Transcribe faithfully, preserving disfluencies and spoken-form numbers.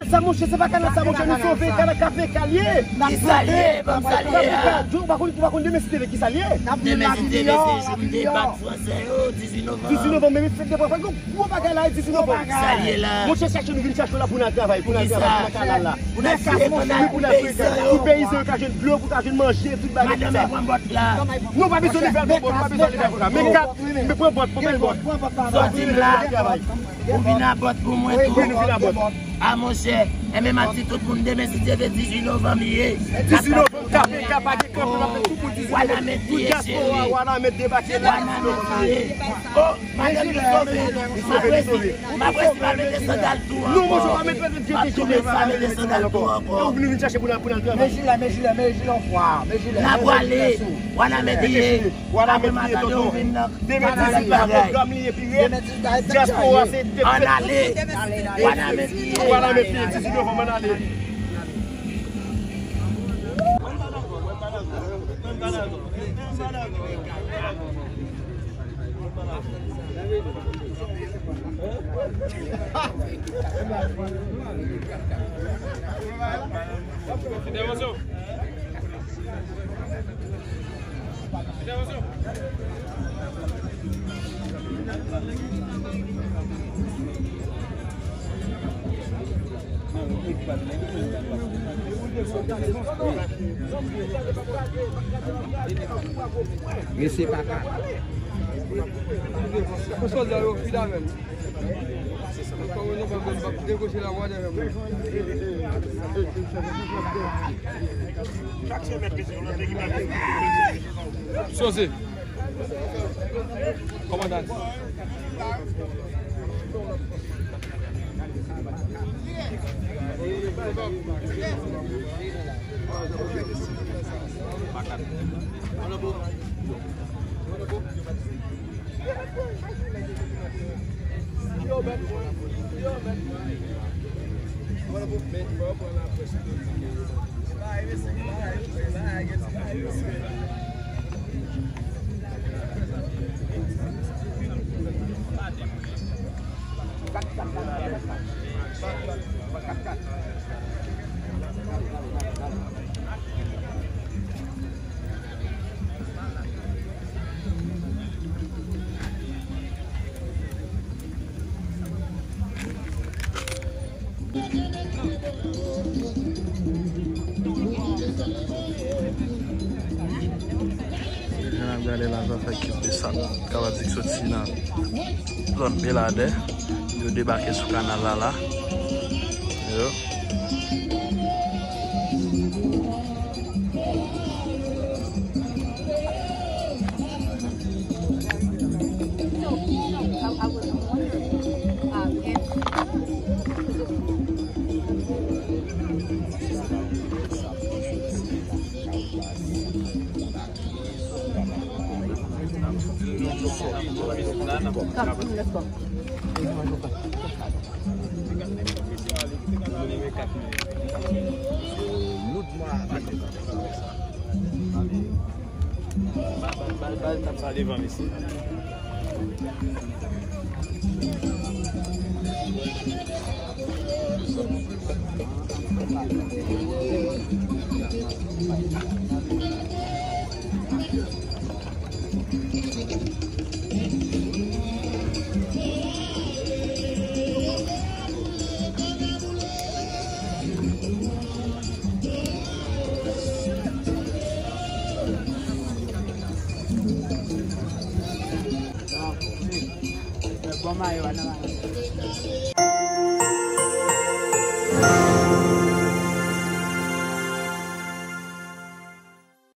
Sa, monchè, se pa kanal sa, monchè, nou sove, kanal K P K l ye. Kisa l ye, ban m sa l ye a. Ou pa konn, ou pa konn demen si te vle kisa l ye. Demen si te vle se jou m debat fransè yo, dizuit novanm. Dizuit novanm, men fèt de pwèpwè, gon gwo bagay la, dizuit novanm. Sa l ye la. Monchè, chèche nou vin chèche w la pou n al travay, pou n al travay, pou n al kanal la. Pou n al fouye pandan peyizan yo. Pou peyizan yo ka jwenn dlo, pou ka jwenn manje, tout bagay sa. Madanm, pran bòt la. Non, pa bezwen li fè l pran bòt, pa bezwen li fè l pran bòt. Men kat, men pran bòt, pran bèl bòt. Sòti m la. Ou vin a bòt pou mwen tou. Wi, nou vin a bòt. A monchè, enben m ap di tout moun demen si Dye vle dizuit novanm li ye. Dizuit novanm, K P K pa gen kanpe, m ap fè tout pou dizuit novanm. Tout dyaspora, Wanament debake la, dizuit novanm li ye. Oh, madanm, nou sove. M ap resi, m ap resi, pa mete sandal tou ankò. Non, monchè, pa mete, mete, mete, mete sandal tou ankò. Ou vin, vin chache pou n al, pou n al travay. Men jilè, men jilè, men jilè an fwa, men jilè. N ap prale. Wanament li ye. Apre m a tande ou vin nan kanal li bagay. Demen dizuit la, pwogram li ye pi rèd. Dyaspora se tèt. Ann ale. Wanament li ye. Wanament li ye, dizuit novanm, ann ale. Entèvansyon. Mesye pa ka. Sòlda yo fidèl menm. Soze. Kòmandan. Jan n ap gade la, sa fè ekip de sap, kapab di k soti nan zòn Beladè. Yo debake sou kanal la la. Yo. Bal, bal, bal, t ap sa devan, mesye. Bon mayo a nan